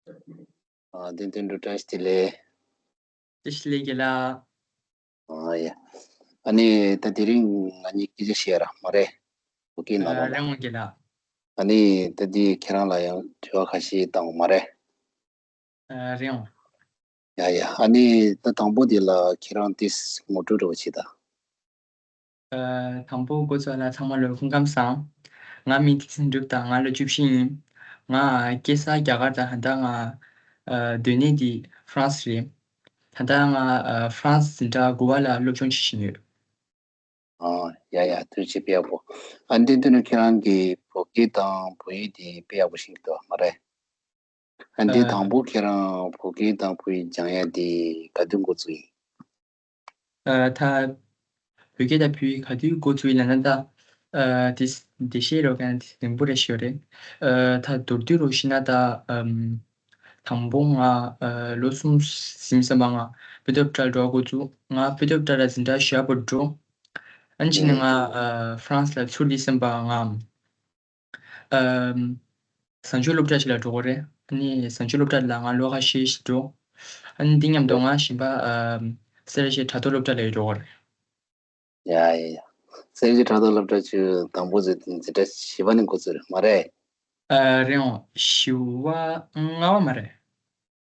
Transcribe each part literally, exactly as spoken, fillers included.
ཨ། བསྟན་དོན་འགྲུབ། བཀྲ་ཤིས་བདེ་ལེགས། བཀྲ་ཤིས་བདེ་ལེགས་རྒན་ལགས། ཨ་ཡ། ཨ་ནི་ད་དེ་རིང་ང་གཉིས་སྐད་ཆ་བཤད་ར་མ་རེད། བོད་སྐད་ནང་ལོགས་ལ། རེད་འོང་རྒན་ལགས། ཨ་ནི་ད་དེ་ཁྱེད་རང་ལ་ཡང་དྲི་བ་ཁ་ཤས་བཏང་བ་མ་རེད། ཨ། རེད་འོང་། ཡ་ཡ། ཨ་ནི་ད་དང་པོ་དེ་ལ་ཁྱེད་རང་ཏིས་ངོ་སྤྲོད་རོགས་བྱེད་ད། ཨ། དང་པོ་འགོ་ཚུགས་ལ་ཚང་མ་ལ་སྐུ་ཁམས་བཟང་། ང་མིང་ཏིས་འགྲུབ་དང་། ང་ལོ་བཅུ་བཞི་ཡིན། ང་སྐྱེས་ས་རྒྱ་གར་དང་། ད་ལྟ་ང་ཨ་སྡོད་གནས་དེ་ཧྥ་རན་སི་རེད། ད་ལྟ་ང་ཨ་ཧྥ་རན་སི་འཛིན་གྲྭ་དགུ་པ་ལ་སློབ་སྦྱོང་བྱེད་བཞིན་ཡོད། ཨ། ཡ་ཡ། ཐུགས་རྗེ་ཆེ་དཔེ་ཡག་པོ། ཨ། འདི་དུས་ནས་ཁྱེད་རང་གིས་བོད་སྐད་དང་བོད་ཡིག་དེ་དཔེ་ཡག་པོ་ཤེས་ཀྱི་འདུག་མ་རེད། ཨ། འདི་ཨ། དང་པོ་ཁྱེད་རང་བོད་སྐད་དང་བོད་ཡིག་སྦྱང་ཡ་དེ་ག་དུས་འགོ་བཙུགས་ཡིན། ཨ། ད་བོད་སྐད་དང་བོད་ཡིག་ག་དུས་འགོ་བཙུགས་ཡིན་ལབ་ན། ད་ཨ་དེ་འདི་བཤད་རོགས་ཀྱང་དེ་རིང་པོ་རེ་ཞིག་ཡོད་རེད། ཨ། ད་མདོར་བསྡུས་རོགས་བཤད་ན། ད་ཨམ། དང་པོ་ང་ཨ་ལོ་གསུམ་ཟིན་ཙམ་པ་ང་བོད་སྟོད་གྲྭར་འགྲོ་འགོ་བཙུགས། ང་བོད་སྟོད་གྲྭ་ལ་འཛིན་གྲྭ་བཞི་པ་འགྲོ། ཨ་ནི་ཕྱིན་ནས་ང་ཨ་ཧྥ་རན་སི་ལ་ཚུར་སླེབས་ཙམ་པ་ང་ཨམ། བཟང་སྤྱོད་སློབ་གྲྭ་ཞིག་ལ་འགྲོ་གི་རེད། ཨ་ནི་བཟང་སྤྱོད་སློབ་གྲྭ་ལ་ང་ལོ་ཁ་ཤས་ཤིག་འགྲོ། ཨ་ནི་འདི་མཉམ་དུ་ང་གཞན་པ་ཨམ། སེ་ར་བྱེས་དྲ་ཐོག་སློབ་གྲྭ་ལ་ཡང་འགྲོ་གི་རེད། ཡ་ཡ་ཡ། སེ་ར་བྱེས་དྲ་ཐོག་སློབ་གྲྭ་ཆུ་དང་པོ་ཟེར་དུས་འཛིན་གྲྭ་བཞི་པ་ནས་འགོ་བཙུགས་རེད་མ་རེད། ཨ། རེད་འོང་། བཞི་པ་ལྔ་པ་མ་རེད།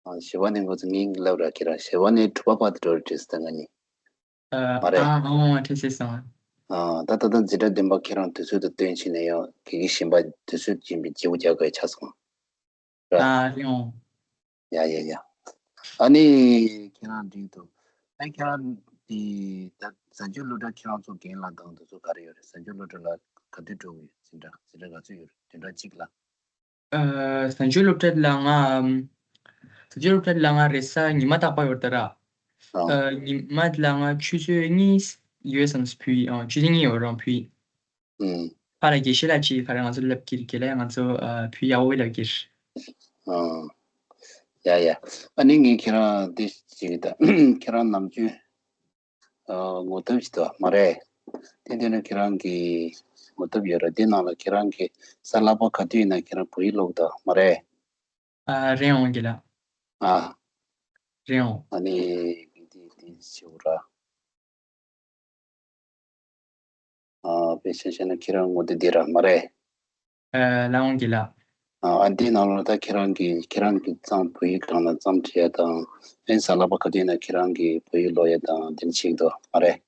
ཨ། བཞི་པ་ནས་འགོ་བཙུགས། ངས་ལབ་ར་ཁྱེད་རང་བཞི་པ་ནས་དྲུག་པ་བར་དུ་འགྲོ་རེད་དྲིས་ད་ང་གཉིས། ཨ། མ་རེད། ཨ། འོང་འོང་། འགྲིག་སོང་། ཨ། ད་ད་ལྟ་འཛིན་གྲྭ་བདུན་པ་ཁྱེད་རང་དུས་ཚོད་དང་བསྟུན་བྱས་ནས་ཡང་དགེ་རྒན་གཞན་པ་དུས་ཚོད་ཡིན་པའི་བརྗེ་པོ་རྒྱག་དགོས་ཆགས་སོང་། ར། ཨ། རེད་འོང་། ཡ་ཡ་ཡ། ཨ་ནི་ཁྱེད་རང་འགྲིག་འདུག་ཨ། ཁྱེད་རང་དེ་ད་བཟང་སྤྱོད་སློབ་གྲྭ་ཁྱེད་རང་ཚོ་རྒན་ལགས་དང་དེ་ཚོ་ག་རེ་ཡོད་རེད། བཟང་སྤྱོད་སློབ་གྲྭ་ལ་ག་དུས་འགྲོ་གི་ཡོད། འཛིན་གྲྭ་འཛིན་གྲྭ་ག་ཚོད་ཡོད་རེད། བདུན་ཕྲག་གཅིག་ལ། ཨ། བཟང་སྤྱོད་སློབ་གྲྭ་ལ་ང་ཨམ། བཟང་སྤྱོད་སློབ་གྲྭ་ལ་ང་རེས་གཟའ་ཉི་མ་རྟག་པར་ཡོད་རེད་ད་ར། ཨ། ཨ། ཉི་མ་ལ་ང་ཆུ་ཚོད་གཉིས་ཡོད་བསམ། བོད་ཡིག་ཨ། ཆུ་ཚོད་གཉིས་ཡོད་རང་བོད་ཡིག་ཨུམ། ཕར་ལ་དགེ་བཤེས་ལགས་ཅིག་ག་རེ་ང་ཚོ་ལབ་ཀྱི་རེད། དགེ་ལགས་ང་ཚོ་ཨ་བོད་ཡག་པོ་ལབ་ཀྱི་རེད། ཨ། ཡ་ཡ། ཨ་ནི་ངས་ཁྱེད་རང་འདི་ཅིག་ད་ཁྱེད་རང་ནམ་རྒྱུན་ཨ་ངོ་དེབ་ཅིག་འདུག་མ་རེད། དེ་དེ་ནི་ཁྱེད་རང་གི་ངོ་དེབ་ཡོད་རེད། དེ་ནང་ལ་ཁྱེད་རང་གི་གཟའ་ལྷག་པ་ག་དུས་ཡིན་ན་ཁྱེད་རང་བོད་ཡིག་ཀློག་འདུག་མ་རེད། ཨ། རེད་འོང་དགེ་ལགས། ཨ། རེད་འོང་། ཨ་ནི་འདི་འདི་ཞུ་ར། ཨ། དཔེ་ཆ་བཤད་ན་ཁྱེད་རང་ངོ་དེབ་འདི་ར་མ་རེད། ཨ། ལགས་འོང་དགེ་ལགས། ཨ། འདི་ནང་ལ་ད་ཁྱེད་རང་གིས་ཁྱེད་རང་གིས་ཙམ་བོད་ཡིག་སྒང་ལ་ཙམ་བྲིས་ཡ་དང་། ཨེ་གཟའ་ལྷག་པ་ག་དུས་ན་ཁྱེད་རང་གིས་བོད་ཡིག་ཀློག་ཡ་དང་འདི་འདྲ་བྱེད་ཀྱི་འདུག་མ་རེད།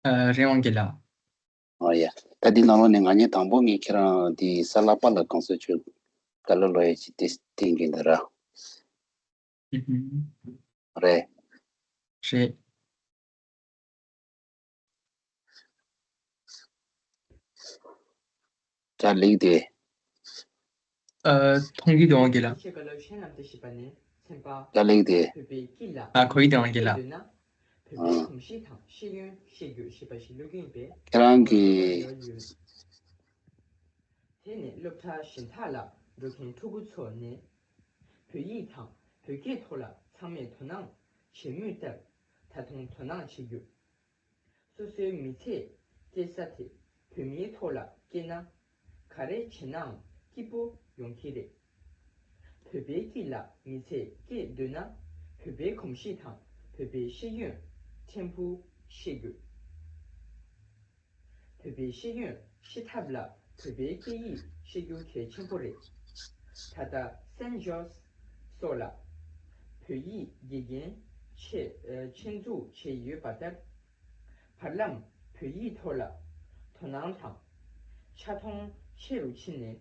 ཨ། རེད་འོང་དགེ་ལགས། ཨ་ཡ། ད་འདི་ནང་ལོགས་ནས་ང་གཉིས་དང་པོ་ངས་ཁྱེད་རང་འདི་གཟའ་ལྷག་པ་ལ་གོང་ས་མཆོག་བཀའ་སློབ་ཀློག་ཡ་ཅིག་དེ་བསྟན་གྱི་འདུག་ར། ཨུ་ཧུམ། རེད། རེད། ད་ལེགས་ཏེ། ཨ། མཐོང་གི་འདུག་དགེ་ལགས། ད་ལེགས་ཏེ། ཨ། གོ་གི་འདུག་དགེ་ལགས། ཨ། ཁྱེད་རང་གིས། དེ་ནས་སློབ་གྲྭ་གཞན་དག་ལ་འགྲོ་མཁན་ཕྲུ་གུ་ཚོ་ནས་བོད་ཡིག་དང་བོད་སྐད་ཐོག་ལ་ཚང་མས་དོ་སྣང་བྱེད་མུས་ལྟར་ད་དུང་དོ་སྣང་བྱེད་རྒྱུ། སོ་སོའི་མི་ཚེ་སྐྱེལ་ས་དེ་བོད་མིའི་ཐོག་ལ་སྐྱེལ་ན། ག་རེ་བྱེད་ནའང་སྐྱིད་པོ་ཡོང་གི་རེད། བོད་པའི་དཀྱིལ་ལ་མི་ཚེ་སྐྱེལ་འདོད་ན། བོད་པའི་གོམས་གཤིས་དང་བོད་པའི་ཤེས་ཡོན་ཕྲན་བུ་ཤེས་དགོས། བོད་པའི་ཤེས་ཡོན་ཤེས་ཐབས་ལ་བོད་པའི་སྐད་ཡིག་ཤེས་རྒྱུ་གལ་ཆེན་པོ་རེད། ད་ལྟ་སན་ཇོས་སོགས་ལ་བོད་ཡིག་དགེ་རྒན་ཆེད་ཆེད་འཛུགས་བྱས་ཡོད་པ་ལྟར། བར་ལམ་བོད་ཡིག་ཐོག་ལ་དོ་སྣང་དང་ཆ་མཐོང་ཆེ་རུ་ཕྱིན་ནས་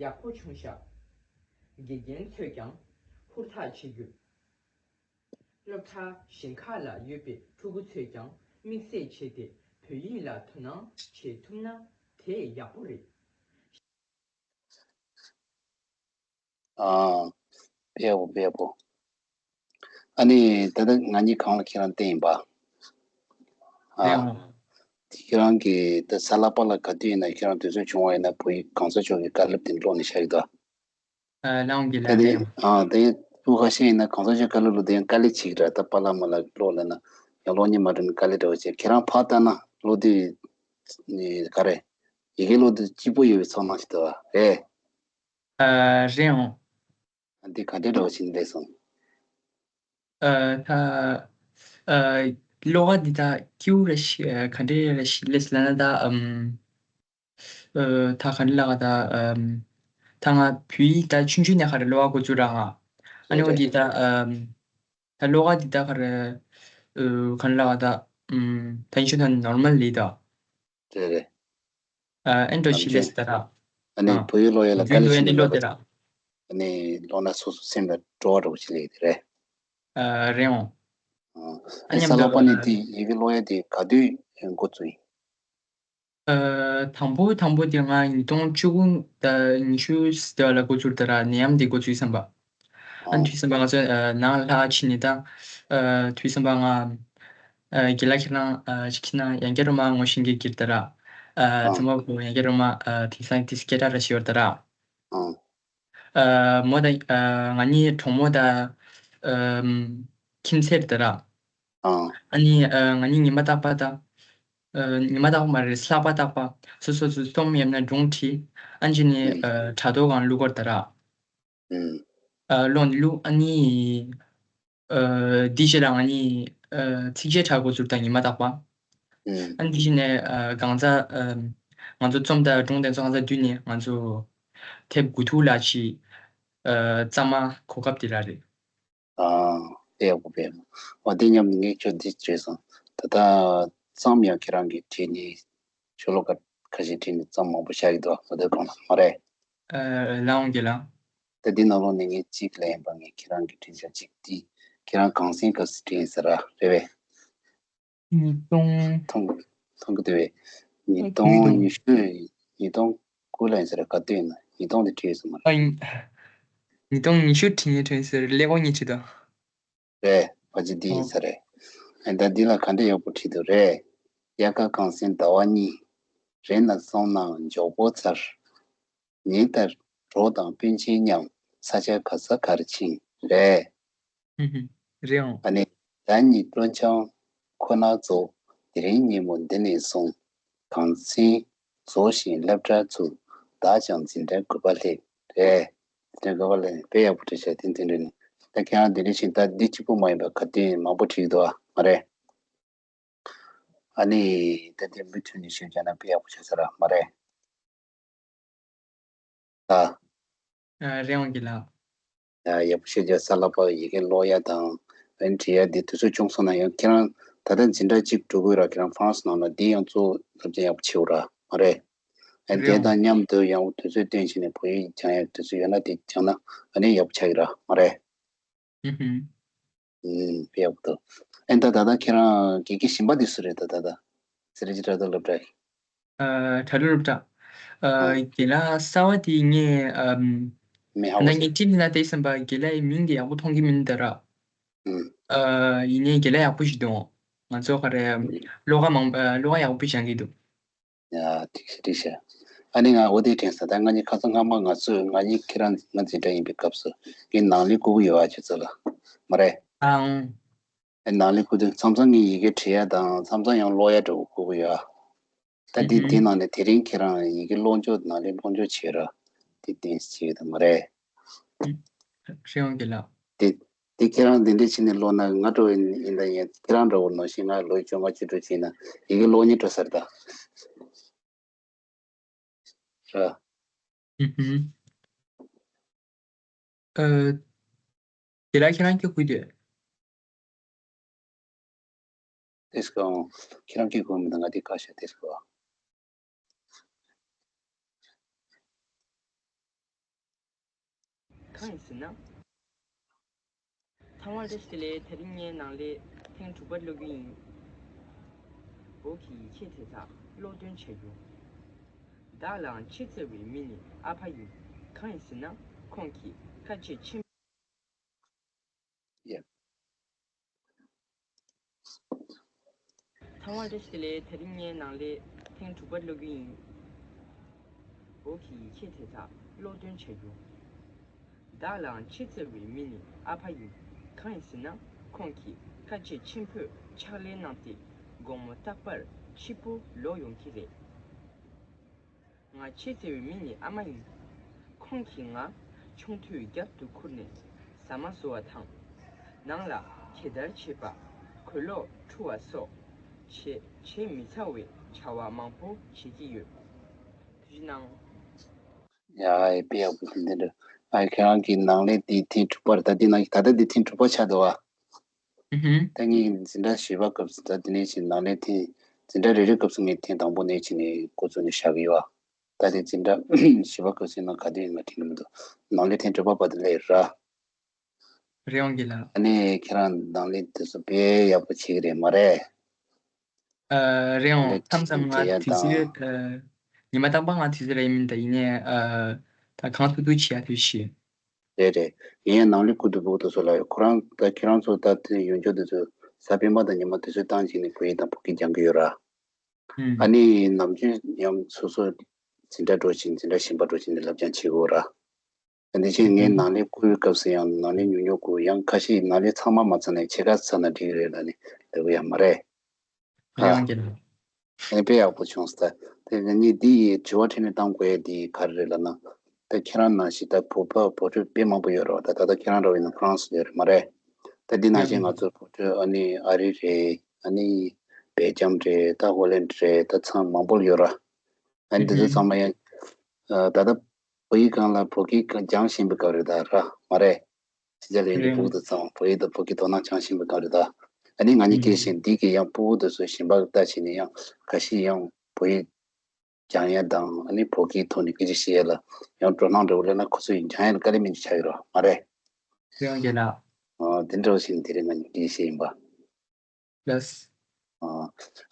ཡག་པོ་བྱུང་ཤག་དགེ་རྒན་ཚོས་ཀྱང་ཧུར་ཐག་བྱེད་རྒྱུ། སློབ་གྲྭ་གཞན་ཁག་ལ་ཡོད་པའི་ཕྲུ་གུ་ཚོས་ཀྱང་དམིགས་བསལ་བྱས་ཏེ་བོད་ཡིག་ལ་དོ་སྣང་བྱེད་ཐུབ་ན་དེ་ཡག་པོ་རེད། ཨ། དཔེ་ཡག་པོ་དཔེ་ཡག་པོ། ཨ་ནི་ད་ལྟ་ང་གཉིས་གང་ལ་ཁྱེད་རང་བསྟན་ཡིན་པ། ཨ། རེད་འོང་། དེ་ཁྱེད་རང་གིས་ད་གཟའ་ལྷག་པ་ལ་ག་དུས་ཡིན་ན་ཁྱེད་རང་དུས་ཚོད་བྱུང་བ་ཡིན་ན་བོད་ཡིག་གོང་ས་མཆོག་གི་བཀའ་སློབ་དེ་ཀློག་ནས་བཞག་གི་འདུག་ཨ། ལགས་འོང་དགེ་ལགས། ད་དེ་རེད་འོང་། ཨ་དེ་སྤུ་ཁ་ཤས་ཡིན་ན་གོང་ས་མཆོག་བཀའ་སློབ་ལ་དེ་ཡང་དཀའ་ལས་བྱེད་ཀྱི་ར། ད་པཱ་ལགས་མ་ལགས་ཀློག་ལབ་ན་ཡང་ཀློག་སྙིང་མ་འདོད་ནས་དཀའ་ལས་འདྲ་བོ་བྱེད། ཁྱེད་རང་ཕར་ལྟ་ན་ཀློག་དུས་ག་རེ། ཡི་གེ་ཀློག་དུས་སྐྱིད་པོ་ཡོད་པའི་ཚོར་སྣང་ཞིག་འདུག་པ་རེད། ཨ། རེད་འོང་། འདི་ག་འདྲ་འདྲ་བ་ཞིག་སླེབས་སོང་། ཨ་ད་ཨ་ཀློག་ག་འདི་ད་ཀེའུ་ར་ཤི་ཨ་ག་འདྲ་ར་ཤི་ལེས་ལ་ན་ད་ཨམ་ཨ་ད་ག་འདྲ་ལ་ག་ད་ཨམ་ད་ང་བུའི་ད་ཆུང་ཆུང་ནས་ག་རེ་ཀློག་ག་འགོ་བཙུགས་ར་ང་ཨ་ནི་འོ་འདི་ད་ཨམ་ད་ཀློག་ག་འདི་ད་ག་རེ་ཨ་ག་འདྲ་ལ་ག་ད་ཨམ་ད་ཡིན་ཤོ་ད་ནོར་མལ་ལི་ད། རེད་རེད། ཨ་ཨེན་ཌོ་ཤི་ལེས་ད་ར། ཨ་ནི་ཨ་བོད་ཡིག་ཀློག་ཡ་ལ་དཀའ་ལས་ཁྱོད་ཁྱོད་ཤི་འདི་ནས་ཀློག་ལབ་དེ་ར། ཨ་ནི་ཀློག་ན་སོ་སོ་སེམས་ལ་སྤྲོ་བ་འདྲ་བོ་ཞིག་སླེབས་ཀྱི་རེད། ཨ་རེད་འོང་། ཨ་ཨ་ནི་ཨ་མཉམ་གསར་ལག་དུ་པ་ནས་ཨ་དེ་ཡི་གེ་ཀློག་ཡ་དེ་ག་དུས་འགོ་བཙུགས་ཡིན། ཨ་དང་པོ་དང་པོ་དེ་ང་ཉིས་སྟོང་བཅུ་དགུ་དང་ཉི་ཤུ་ཟེར་བ་ལ་འགོ་བཙུགས་ད་ར་ནད་ཡམས་དེ་འགོ་བཙུགས་བསམ་པ། ཨ་ཨང་དུས་བསམ་པ་ང་ཚོ་ཨ་ནང་ལྷག་ཕྱིན་ནས་ད་ཨ་དུས་བསམ་པ་ང་ཨ་དགེ་ལགས་ཁྱེད་རང་ཨ་ཅིག་ཁྱེད་རང་ཡང་བསྐྱར་མ་ངོ་ཤེས་མཁན་གྱུར་ད་ར། ཨ་ཨང་ཚང་མ་བོ་ཡང་བསྐྱར་མ་ཨ་དེང་སང་དེ་སྐད་གྲགས་ར་ཞིག་ཡོད་ད་ར། ཨང་། ཨ་མོ་དང་ཨ་ང་གཉིས་གྲོགས་མོ་དང་ཨ་ཁྱིམ་མཚེས་རེད་ད་ར། ཨང་། ཨ་ནི་ཨ་ང་གཉིས་ཉི་མ་རྟག་པ་དང་ཨ་ཉི་མ་རྟག་པ་མ་རེད་ལྷག་པ་རྟག་པ་སོ་སོ་སོ་རྩོམ་ཡང་ན་སྒྲུང་བྲིས་ཨ་ནི་ཅི་ནི་ཨ་དྲ་ཐོག་སྒང་བླུག་གར་ད་ར། ཨ་ཀློག་ནི་བླུག་ཨ་ནི་ཨ་འདི་རྗེས་ལ་ང་གཉིས་ཨ་ཚིགས་བཅད་འཁྲབ་འགོ་ཚུགས་དང་ཉི་མ་རྟག་པ། ཨ་ནི་འདི་བཞིན་ནས་ཨ་གང་ཟག་ཨ་ང་ཚོ་རྩོམ་དང་སྒྲུང་དེ་ཚོ་གང་ཟག་བསྡུས་ནས་ང་ཚོ་དེབ་དགུ་ཐུག་ལ་ཅིག་ཨ་བརྩམས་མ་གོ་སྐབས་དེ་རག་རེད། ཨ་དཔེ་ཡག་པོ་དཔེ་ཡག་པོ། འོ་དེ་མཉམ་ངས་ཁྱོད་འདི་བྱས་སོང་། ད་ལྟ་རྩོམ་ཡང་ཁྱེད་རང་གིས་བྲིས་ནས་ཤོ་ལོ་ཀ་ཁ་ཤས་བྲིས་ནས་རྩོམ་མང་པོ་བཞག་གི་འདུག་འོ་དེ་གོང་ལ་མ་རེད། ཨ་ལའང་གི་ལ། ད་འདི་ནང་ལོགས་ནས་ངས་གཅིག་ལ་ཡིན་པ་ངས་ཁྱེད་རང་གིས་བྲིས་བཞག་གཅིག་འདི་ཁྱེད་རང་གངས་སེང་སྐབས་སུ་བྲིས་ཡིན་ཟེར་ར་རེད་པས། ཉིས་སྟོང་། མཐོང་མཐོང་གི་འདུག་བས། ཉིས་སྟོང་ཉི་ཤུ། ཉིས་སྟོང་དགུ་ལ་ཡིན་ཟེར་ག་དུས་ཡིན་ན་ཉིས་སྟོང་དེ་བྲིས་ཡོད་ས་མ་རེད། ཨ་ཡིན། ཉིས་སྟོང་ཉི་ཤུ་བྲིས་ངས་བྲིས་ཟེར་ཀླད་ཀོར་གཉིས་བྲིས་དང་། རེད། ཕལ་ཆེར་འདི་ཡིན་ས་རེད། ཨ་ད་འདི་ལ་ག་འདྲ་ཡག་པོ་བྲིས་འདུག་རེད། དབྱར་ཁ་གངས་སེང་ཟླ་བ་གཉིས། རེ་ན་སོང་ནའང་མགྱོགས་པོ་ཚར། ཉིན་ལྟར་གྲོགས་དང་སྤུན་མཆེད་མཉམ་ས་ཆ་ག་ས་གར་ཕྱིན་རེད། ཧུམ་ཧུམ། རེད་འོང་། ཨ་ནི་ཟླ་གཉིས་སྤྲོ་འཆམ་ཁོ་ན་རྫོགས། དེ་རིང་ཉིན་མོ་འདི་ནས་བཟུང་། གངས་སེང་རྫོགས་ཤིང་སློབ་གྲྭ་ཚུགས། བདག་ཀྱང་འཛིན་གྲྭའི་དགོན་པ་སླེབས་རེད། འཛིན་གྲྭའི་དགོན་པ་སླེབས་དཔེ་ཡག་པོ་བྲིས་བྱས་དེ་འཛིན་གྲྭ་ནས་ད་ཁྱེད་རང་འདི་འདྲ་བྱས་ད་འདི་གཅིག་པུ་མ་ཡིན་པར་ག་དུས་མང་པོ་བྲིས་འདུག་ཨ་མ་རེད། ཨ་ནི་ད་དེ་མུ་མཐུད་ནས་ཞུས་བྱས་ན་དཔེ་ཡག་པོ་ཆགས་ས་ར་མ་རེད། ད། ཨ་རེད་འོང་གི་ལགས། ཡག་པོ་ཞེ་ཅིག་གསར་ལག་པ་ཡི་གེ་ཀློག་ཡ་དང་། ཨ་ནི་བྲིས་ཡ་འདི་དུས་ཚོད་བྱུང་སོང་ན་ཡང་ཁྱེད་རང་ད་ལྟ་འཛིན་གྲྭ་གཅིག་འགྲོ་གི་ཡོད་ར། ཁྱེད་རང་ཧྥ་རན་སི་ནང་ལ་འདི་ཡང་གཙོ་བོ་སློབ་ཚན་ཡག་པོ་ཆེ་བོ་ར་མ་རེད། ཨ་ནི་རེད་དེ་འོང་། དང་མཉམ་དུ་ཡང་དུས་ཚོད་བཏོན་བྱས་ནས་བོད་ཡིག་སྦྱང་ཡ་དུས་ཚོད་ཡོད་ན་དེ་སྦྱང་ན་ཨ་ནི་ཡག་པོ་ཆགས་ཀྱི་ར་མ་རེད། ཧུམ་ཧུམ། ཨུམ། དཔེ་ཡག་པོ་འདུག་ཨེ་ད་ད་ལྟ་ཁྱེད་རང་དགེ་རྒན་གཞན་པ་དེ་སུ་རེད་ད་ད་ལྟ། སི་རི་ཇི་དྲ་ཐོག་སློབ་གྲྭ། ཨ་དྲ་ཐོག་སློབ་གྲྭ། ཨ་ཨ། དགེ་ལགས་གསར་པ་དེ་ངས་ཨམ། མི་ཧ་གོ་ད་ངས་སོང་། ཅི་ལབ་ན་བལྟས་བསམ་པ་དགེ་ལགས་ཡི་མིང་དེ་ཡག་པོ་མཐོང་གི་མིན་ད་ར། ཨུམ། ཨ་ཡིན་ནའི་དགེ་ལགས་ཡག་པོ་ཞིག་འདུག་ང་ཚོ་ག་རེ་ཨུམ། བློ་ཁ་མང་ཨ་བློ་ཁ་ཡག་པོ་སྦྱང་གི་འདུག་ཡ་ཐིག་ཤ་ཐིག་ཤ། ཨ་ནི་ང་འོ་དེ་དྲན་སོང་། ད་ང་གཉིས་ཁ་སང་སྔ་མ་ང་ཚོས་ང་གཉིས་ཁྱེད་རང་ང་འཛིན་གྲྭ་ཡིན་པའི་སྐབས་སུ་ངས་ནང་ལས་བསྐུར་གི་ཡོད་ཨ་ཁྱོད་ཚོ་ལ་མ་རེད། ཨང་། ཨ་ནང་ལས་བསྐུར་དུས་མཚམས་མཚམས་ངས་ཡི་གེ་བྲིས་ཡ་དང་མཚམས་མཚམས་ཡང་ཀློག་ཡ་འདྲ་བོ་བསྐུར་གི་ཡོད་ཨ། ད་འདི་དེ་ཨུ་ནང་ནས་དེ་རིང་ཁྱེད་རང་ཡི་གེ་ཀློག་འཇོག་ནང་ལས་ཀློག་འཇོག་བྱས་ར་དེ་བསྟན་བྱས་ཡོད་དམ་མ་རེད། ཧུམ། ཧྲི་ཡོང་གི་ལགས། དེ་དེ་ཁྱེད་རང་འདི་འདྲ་བྱས་ནས་ཀློག་ན་ང་འདྲ་བོ་ཡིན་ཡིན་ད་ཡིན་ཁྱེད་རང་འདྲ་བོ་ནང་བཞིན་ང་ལོ་བཅོ་ལྔ་བཅུ་དྲུག་བྱས་ན་ཡི་གེ་ཀློག་སྙིང་བྲོ་ས་རེད་ད། ར། ཧུམ་ཧུམ། ཨ། དེ་ལ་ཁྱེད་རང་སྐད་ཁུག་དེ། ཏེས་ཀོ། ཁྱེད་རང་སྐད་ཁུག་མི་འདུག་ང་དེ་བཀག་ཤག་ཏེས་ཀོ། གང་ཡིན་ཟེར་ན། ཚང་མ་བཀྲ་ཤིས་བདེ་ལེགས། དེ་རིང་ངས་ནང་ལས་ཐེངས་དྲུག་པ་ཀློག་རྒྱུ་ཡིན། བོད་ཀྱི་ཡིག་ཆ་དེ་དག་ཀློག་འདོན་བྱ་རྒྱུ། བདག་ལའང་ཆེས་བརྩེ་བའི་མི་ནི་ཨ་ཕ་ཡིན། གང་ཡིན་ཟེར་ན་ཁོང་གིས་ཁ་ལྕེ་ཆེན། ཡ། ཚང་མ་བཀྲ་ཤིས་བདེ་ལེགས། དེ་རིང་ངས་ནང་ལས་ཐེངས་དྲུག་པ་ཀློག་རྒྱུ་ཡིན། བོད་ཀྱི་ཡིག་ཆ་དེ་དག་ཀློག་འདོན་བྱ་རྒྱུ། བདག་ལའང་ཆེས་བརྩེ་བའི་མི་ནི་ཨ་ཕ་ཡིན། གང་ཡིན་ཟེར་ན་ཁོང་གིས་ཁ་ལྕེ་ཆེན་པོས་ཕྱག་ལས་གནང་སྟེ་དགོང་མོ་རྟག་པར་ཕྱི་པོ་ལོག་ཡོང་གི་རེད། ང་ཆེས་བརྩེ་བའི་མི་ནི་ཨ་མ་ཡིན། ཁོང་གིས་ང་ ཆུང་དུས་རྒྱབ་ཏུ་ཁུར་ནས་ཟ་མ་ཟོ་བ་དང་། ནང་ལ་གད་བདར་བྱེད་པ། གོས་ལོག་འཁྲུ་བ་སོགས་བྱེད་བྱེད་མི་ཚར་བའི་བྱ་བ་མང་པོ་བྱེད་ཀྱི་ཡོད། ཐུགས་རྗེ་གནང་། ཡ་ཨེ་དཔེ་ཡག་པོ་འདི་འདྲ། ཨ་ཁྱེད་རང་གི་ནང་ལས་འདི་ཐེངས་དྲུག་པ་རེད། ད་འདི་ནང་ད་ལྟ་འདི་ཐེངས་དྲུག་པ་ཆགས་འདུག་བ། ཨུ་ཧུམ། ད་ངས་འཛིན་གྲྭ་བཞི་པ་སྐབས་སུ་ད་འདི་ནས་བྱས་ནང་ལས་ཐེངས་འཛིན་གྲྭ་རེ་རེ་སྐབས་སུ་ངས་ཐེངས་དང་པོ་ནས་བྱས་ནས་འགོ་བཙུགས་ནས་བཞག་གི་ཡོད། ད་དེ་འཛིན་གྲྭ་བཞི་པ་སྐབས་སུ་ཡིན་ན་ག་དུས་ཡིན་ན་དྲན་གྱི་མི་འདུག་ནང་ལས་ཐེངས་དྲུག་པ་བར་དུ་སླེབས་ར། རེད་འོང་གི་ལ། ཨ་ནི་ཁྱེད་རང་ནང་ལས་དེ་ཚོ་དཔེ་ཡག་པོ་བྱེད་ཀྱི་རེད་མ་རེད། ཨ་རེད་འོང་། ལས་མཚམས་མཚམས་ང་བྱེད་ཡ་དུས་དང་ཚོད་ཨ་ཉི་མ་རྟག་པར་ང་དུས་ཚོད་ལ་ཡིན་མིན་ད་ཡིན་ནའི་ཨ་ད་གང་ཐུབ་ཐུབ་བྱེད་ཡ་དུས་ཤིག་རེད་རེད། ངས་ནང་ལས་ཁུ་དུ་བུ་དུ་སོ་ལ་ཡོད། ཁོ་རང་ད་ཁྱེད་རང་ཚོ་ད་དེ་ཡོང་རྒྱུ་དེ་ཚོ་གཟའ་སྤེན་པ་དང་ཉི་མ་དུས་ཚོད་བཏང་བྱས་ནས་བོད་ཡིག་དང་བོད་སྐད་སྦྱང་གི་ཡོད་ར། ཨ་ནི་ནམ་རྒྱུན་ཡང་སོ་སོ་འཛིན་གྲྭ་འགྲོ་བཞིན་འཛིན་གྲྭ་གཞན་པ་འགྲོ་བཞིན་ནས་བསླབ་སྦྱང་བྱེད་དགོས་ར། ཨ་ནི་ཕྱིན་ངས་ནང་ལས་བསྐུར་བའི་སྐབས་སུ་ཡང་ནང་ལས་ཉུང་ཉུང་བསྐུར། ཡང་ཁ་ཤས་ནང་ལས་ཚང་མ་མ་ཚང་ནས་ཕྱེད་ཀ་ཚང་ན་འགྲིག་གི་རེད་ལབ་ནས་ལབ་གི་ཡོད་མ་རེད། ཨ་ཡང་གི་ཨ་ནི་དཔེ་ཡག་པོ་བྱུང་སོང་། ད་དེ་ནི་འདི་ཡི་དྲི་བ་དྲིས་ནས་བཏང་དགོས་ཡ་འདི་ག་རེ་རེད་ལབ་ན། ད་ཁྱེད་རང་ནང་བཞིན་ད་བོད་པ་བོད་ཕྲུག་དཔེ་མང་པོ་ཡོད་རེད་བ། ད་ད་ལྟ་ཁྱེད་རང་འདྲ་བོ་ཡིན་ན་ཧྥ་རན་སི་ཡོད་རེད་མ་རེད། ད་འདི་ནང་བཞིན་ང་ཚོ་བོད་ཕྲུག་ཨ་ནི་ཨ་རི་རེད། ཨ་ནི་སྦེལ་ཇམ་རེད། ད་ཧོ་ལན་རེད། ད་ཚང་མང་པོ་ཡོད་ར། ཨ་ནི་འདི་ཚོ་ཚང་མ་ཡང་ད་ལྟ་བོད་ཡིག་སྒང་ལ་བོད་སྐད་སྦྱང་བཞིན་པའི་སྐབས་རེད་ད་ར་མ་རེད། ཕྱི་རྒྱལ་ལ་ཡོད་པའི་རེད་ཕྲུ་གུ་དང་ཚང་བོད་ཡིག་དང་བོད་སྐད་དོ་སྣང་བྱང་བཞིན་པའི་སྐབས་རེད་ད། ཨ་ནི་ང་གཉིས་སྐད་བཞིན་འདི་གི་ཡང་ཕྲུ་གུ་དེ་ཚོ་གཞན་པ་ལྟ་བྱས་ནས་ཡང་ཁ་ཤས་ཡང་བོད་ཡིག་སྦྱང་ཡ་དང་ཨ་ནི་བོད་སྐད་ཐོག་ནས་སྐད་ཆ་བཤད་ཡ་ལ་ཡང་སྤྲོ་སྣང་འདྲ་བོ་སླེབས་ན་ཁོ་ཚོ་ཡིན་སྦྱང་ཡ་ལ་དཀའ་ལས་མི་འདུག་ཆགས་ཡོད་ར་མ་རེད། རེད་འོང་རྒན་ལགས། ཨ་དེ་འདྲ་བོ་ཞིག་དེ་རིང་ང་གཉིས་སྐད་ཆ་བཤད་ཡིན་པ། ལགས།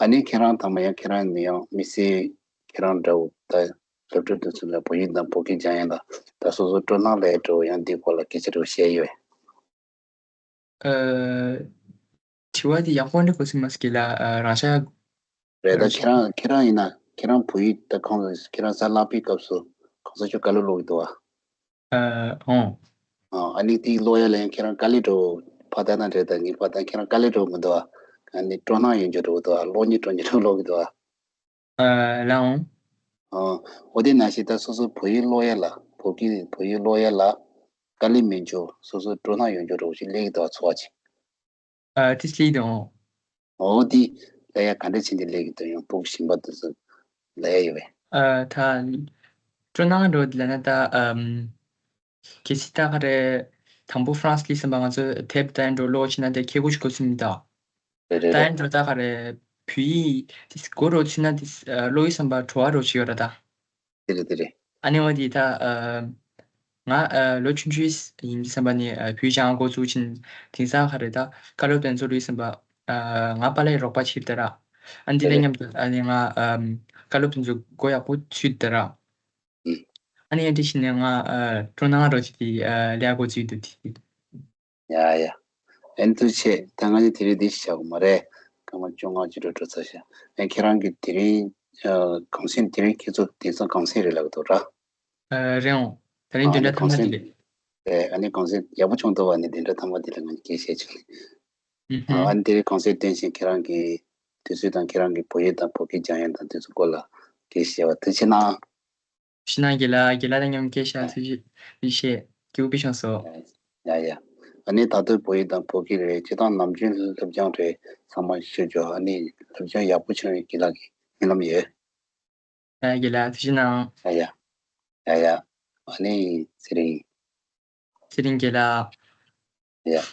ཨ་ནི་ཁྱེད་རང་ཚང་མ་ཡང་ཁྱེད་རང་ནི་ཡང་མི་སེར་ཁྱེད་རང་འདྲ་བོ་ད་སློབ་ཕྲུག་དེ་ཚོ་ལ་བོད་ཡིག་དང་བོད་སྐད་སྦྱང་ཡ་ལ་ད་སོ་སོ་སྤྲོ་སྣང་ལས་འགྲོ་ཡང་འདི་སྐོར་ལ་སྐད་ཆ་འདྲ་བོ་བཤད་ཡོད། ཨ། དྲི་བ་འདི་ཡག་པོ་འདྲ་གོ་སྲིད་མ་སྲིད་ལ་ཨ་རང་ཤག་རེད་ད། ཁྱེད་རང་ཁྱེད་རང་ཡིན་ན་ཁྱེད་རང་བོད་ཡིག་ད་གང་ཁྱེད་རང་གཟའ་ལྷག་པའི་སྐབས་སུ་གང་ས་ཆོས་དཀའ་ལས་སློག་གི་འདུག་བ། ཨ་ཨོ། ཨ་ནི་དེ་ཀློག་ཡ་ལ་ཡང་ཁྱེད་རང་དཀའ་ལས་འགྲོ། ཕ་ད་ན་འདྲེ་ད་ངའི་ཕ་ད་ཁྱེད་རང་དཀའ་ལས་འགྲོ་མི་འདུག་ཨ་ནི་སྤྲོ་སྣང་ཡོང་རྒྱུ་འགྲོ་གི་འདུག་ཨ་ཀློག་ཉིན་སྤྲོ་ཉིན་ཀློག་གི་འདུག་ཨ། ཨ་ལའོ། ཨ་འོ་དེ་ནང་བཞིན་ད་སོ་སོ་བོད་ཡིག་ཀློག་ཡ་ལ་བོད་ཀྱི་བོད་ཡིག་ཀློག་ཡ་ལ་དཀའ་ལས་མི་འགྱོ་སོ་སོ་སྤྲོ་སྣང་ཡོང་རྒྱུ་འགྲོ་ཞིག་སླེབས་ཀྱི་འདུག་ཨ་ཚོར་བ་ཅིག་ཨ་ཏི་སི་ལི་དང་། འོ་དེ་ལ་ཡ་ག་འདྲ་བྱས་འདི་ལས་ཀྱི་དོན་ཡང་ཕྲུ་གུ་གཞན་པ་དེ་ཚོ་ལ་ཡ་ཡོད་པས། ཨ་ད་སྤྲོ་སྣང་འགྲོ་འདི་ལ་ན་ད་ཨམ་གལ་སྲིད་ད་ག་རེ་དང་པོ་ཧྥ་རན་སི་ལི་སམ་པ་ང་ཚོ་དེབ་ད་ཡན་འགྲོ་ལོ་ཕྱི་ན་དེ་ཁེ་གུ་ཞིག་གོ་སིན་ད། རེད་རེད་ད་རེད། ཡན་འགྲོ་ད་ག་རེ་བུ་ཡི་དེ་གོ་རོ་ཕྱི་ན་དེ་ལོ་ཡི་སམ་པ་བྲོ་བ་རོ་ཞིག་ཡོད་ར་ད། དེ་རེད་དེ་རེད། ཨ་ནི་འོ་དེ་ད་ཨ་ང་ཨ་ལོ་ཆུང་ཆུང་ཡིན་བསམ་པ་ནི་ཨ་བུ་ཅང་འགོ་བཙུགས་ཕྱིན་དེང་སང་ག་རེ་ད་བཀའ་སློབ་དེ་ཚོ་ལུས་བསམ་པ་ཨ་ང་པཱ་ལགས་རོགས་པ་བྱེད་ད་ར། ཨ་འདི་ལ་མཉམ་དུ་ཨ་ནི་ང་ཨ་བཀའ་སློབ་དེ་ཚོ་མགོ་ཡག་པོ་ཚུད་ད་ར། ཨ་ནི་ཨ་འདི་བྱས་ནས་ང་ཨ་སྤྲོ་སྣང་རོ་བྱེད་དེ་ཨ་ལས་འགོ་བཙུགས་འདུག་དེ། ཡ་ཡ། ཨན་ཐུ་ཆེ། ད་ང་ནི་དེ་རིང་འདི་ཞིག་བྱ་དགོས་མ་རེད། སྐར་མ་བཅོ་ལྔ་ཅིག་འགྲོ་འགྲོ་ཚར་ཤག་ཨན་ཁྱེད་རང་གི་དེ་རིང་ཨ་གུང་སེང་དེ་རིང་ཁྱེད་ཚོ་དེང་སང་གུང་སེང་རེད་ལབ་འདུག་ར། ཨ་རེད་འོང་། དེ་རིང་ཨ་བདུན་ནི་ཕྲག་ཐ་གུང་མ་དེ་སེང་རེད། རེད་ཨ་ནི་གུང་སེང་ཡག་པོ་བྱུང་འདུག་བ་ནི་བདུན་ནི་ཕྲག་ཐ་མ་དེ་ལ་ང་ནི་སྐད་ཆ་བྱུང་ནི། ཨ་ཨ་ནི་དེ་རིང་གུང་སེང་བསྟན་ཞིང་ཁྱེད་རང་གི་དུས་ཚོད་དང་ཁྱེད་རང་གི་བོད་ཡིག་དང་བོད་སྐད་སྦྱང་ཡ་དང་དེ་ཚོ་སྐོར་ལ་སྐད་ཆ་བཤད་པ་ཐུགས་རྗེ་གནང་། ཕྱི་ནང་རྒན་ལགས་རྒན་ལགས་དང་མཉམ་སྐད་ཆ་ཐུགས་རྗེ་ཆེ། སྐྱིད་པོ་དཔེ་བྱུང་སོང་། ཡ་ཡ། ཨ་ནི་ད་དུང་བོད་ཡིག་དང་བོད་སྐད་རེད་སྤྱིར་བཏང་ནམ་རྒྱུན་སློབ་སྦྱོང་རེད་ཚང་མ་ཤོད་ཆོག་ཨ་ནི་སློབ་སྦྱོང་ཡག་པོ་བྱུང་བའི་རྒན་ལགས་ཀྱི་སྨོན་ལམ་ཡོད། ཡ་རྒན་ལགས་ཐུགས་རྗེ་གནང་། ཡ་ཡ། ཡ་ཡ། ཨ་ནི་ཚེ་རིང་། ཚེ་རིང་རྒན་ལགས། ཡ།